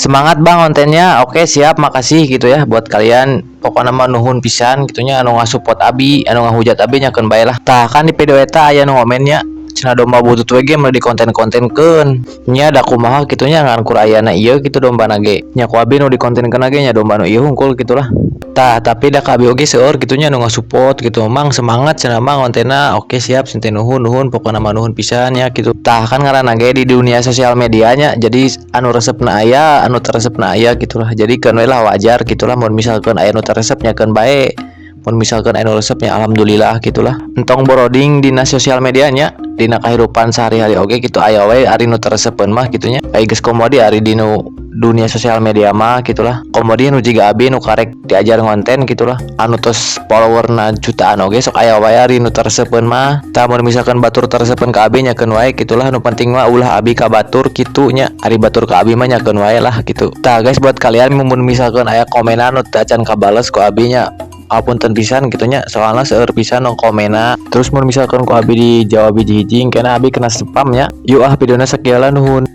Semangat, Bang, kontennya. Oke, siap, makasih gitu ya buat kalian. Pokoknya mah nuhun pisan gitu nya, anu ngasupport abi, anu ngahujat abi nya keun bae lah. Tah, kan di video eta aya nu ngomennya, cenah domba butut we ge mah di konten-kontenkeun nya, da kumaha kitu nya, ngan kur ayana ieu gitu dombana ge nya, ku abi nu dikontenkeun ge nya domba nu ieu hungkul gitulah. Tah, tapi da ka abi oge seueur gitu nya nu ngasupport gitu. "Mang, semangat," cenah, "Mang, kontenna." Oke, siap, teh nuhun, nuhun, pokokna mah nuhun pisan ya gitu. Tah, kan ngaranna ge di dunia sosial medianya, jadi anu resepna aya, anu teu resepna aya gitulah. Jadi keun we lah, wajar gitulah. Mun misalkeun aya nu teu resep nya keun bae, mun misalkan anu resepnya alhamdulillah gitulah. Entong boroding dina sosial medianya, dina kehidupan sehari-hari oge gitu aya we ari nu teu resepeun mah gitu nya. Ai geus komo deui ari dinu dunia sosial media mah gitulah, komo deui nu jiga abi nu karek diajar ngonten gitulah, anu tos followerna jutaan oge sok aya wae ari nu teu resepeun mah. Tah, mun misalkan batur teu resepeun ka abi nya keun wae gitulah, nu penting mah ulah abi ka batur kitu nya. Ari batur ka abi mah nya keun wae lah gitu. Tah guys, buat kalian mun misalkan aya komenan nu teu acan kabales ku abi nya, apunten pisan gitu nya, soalnya seueur pisan nu komena. Terus mun misalkan ku abi dijawab hiji-hiji, kena abi kena spam nya. Yuk ah, videona sakieu lah, nuhun.